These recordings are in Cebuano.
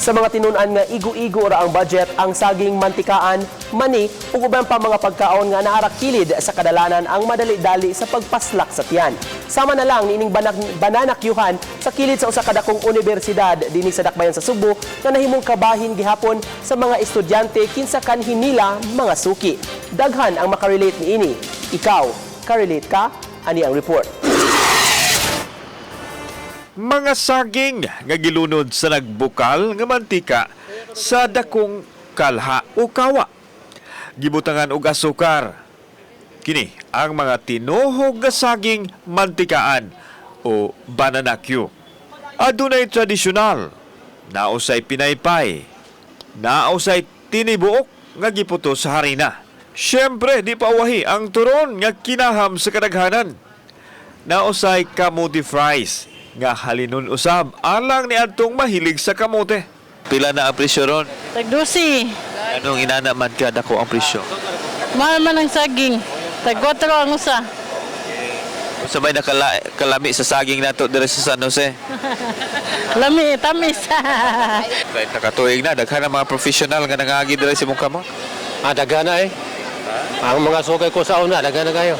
Sa mga tinun-an nga igo-igo ra ang budget, ang saging mantikaan, mani ug uban pa mga pagkaon nga naa ra kilid sa kadalanan ang madali-dali sa pagpaslak sa tiyan. Sama na lang niining banana kyuhan sa kilid sa usa ka dakong universidad dinhi sa dakbayan sa Sugbo nga nahimong kabahin gihapon sa mga estudyante kinsa kanhi nila mga suki. Daghan ang makarelate niini. Ikaw, ka-relate ka? Ani ang report. Mga saging nga gilunod sa nagbukal nga mantika sa dakong kalha o kawa. Gibutangan og asukar. Kini ang mga tinuhog nga saging mantikaan o banana cue. Adunay tradisyonal, nausay pinaypay, nausay tinibuok nga giputo sa harina. Siyempre, di pa uwahi ang turon nga kinaham sa kadaghanan. Nausay kamote fries nga halinon usab alang ni adtong mahilig sa kamote. Pila na ang presyo ron? Tag-dusi. Anong inana man ka dako ang presyo? Mahal man ang saging. Tag-4 ang usa. Unsa may nakala kalami sa saging nato diri sa San Jose? Lami, tamis. Kahit nakatuig na, daghan ang mga professional nga nangagi diri sa imong kamot. Ah, daghan na eh. Ang mga sukay ko sa una, daghan na kayo.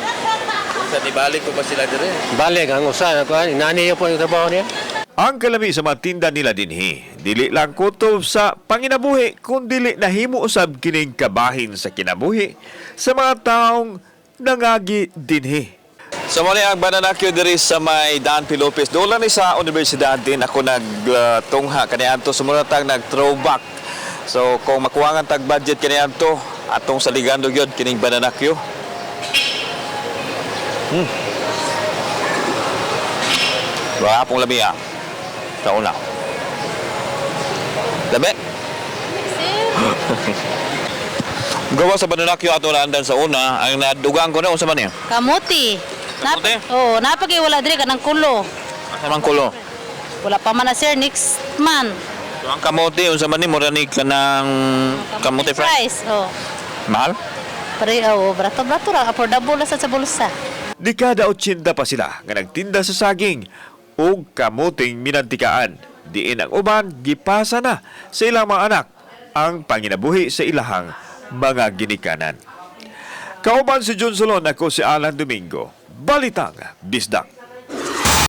Sa nibalik ko ba sila diri? Balik, ang usa, kuan, inani po yung trabaho niya. Ang kalami sa mga tinda nila dinhi, dili lang kutob sa panginabuhi kun dili nahimo usab kining kabahin sa kinabuhi sa mga taong nangagi dinhi. So muna ang banana queue diri sa may Dan P. Lopez. Doon lang ni sa universidad din ako nagtungha kaniadto sumura tag nag throwback. So kung makuha tag budget kaniadto atong saligando gyud kining banana queue. Wala pong labi ah. Sa una. Labi? Gawa sa banana queue ato naandan sa una, ang nadugang ko na unsa man niya? Kamuti. Kamuti? Oo, napagi wala diri kanang kulo. Asa man kulo? Wala pa man na sir next month. So, ang kamote, unsa man ni mura ni kanang kamote fries. Fries. Oh. Mahal? Pare oh, brato-brato ra affordable ra sa bulsa. Dekada 80 pa sila nga nagtinda sa saging ug kamuting minantikaan. Diin ang uban gipasa na sa ilang mga anak ang panginabuhi sa ilahang mga ginikanan. Kauban si John Solon, ako si Alan Domingo. Balitang Bisdak.